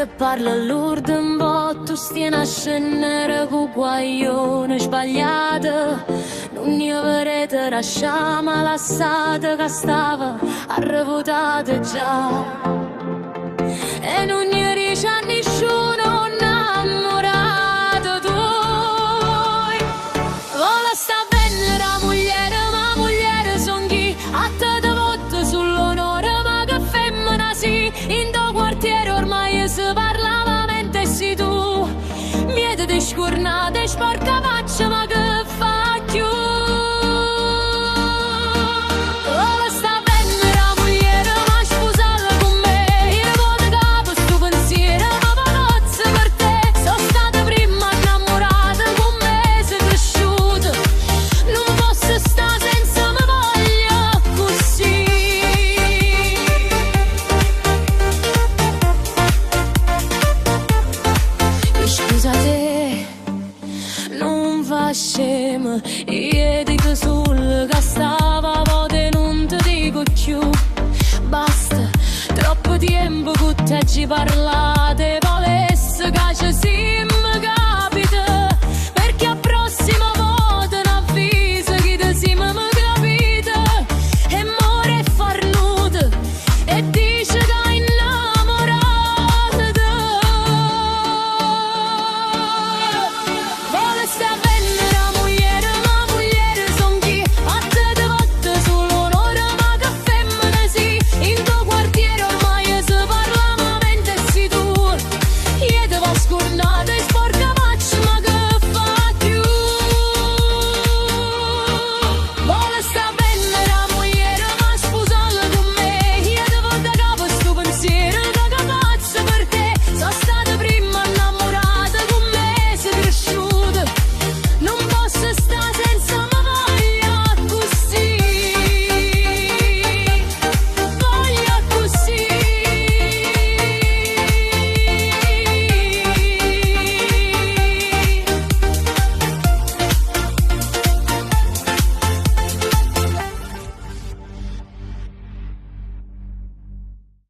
Te parlo l'urdem vot, tu stai a scendere cu guaglione sbagliato. Nun ne verete lascià, ma lasciate che stava arrevotata già. E nun ne dice a nessuno innamorato tu. Vola sta bene la moglie, ma moglie son chi a te te votte sull'onore, ma che femmina sì, in do quartiere ormai si parlava mente si tu. Miete di scurnate, sporca faccia, ma che fa più? Vola sta bene la moglie, ma sposala con me, io voto capo sto pensiero, ma pazza per te, sono stata prima innamorata, con me sei cresciuta, non posso stare senza me voglio così. Scusate, non fa scema, io dico solo che stava a volte non ti dico più. Basta, troppo tempo che te ci parlate, volesse che ci siamo.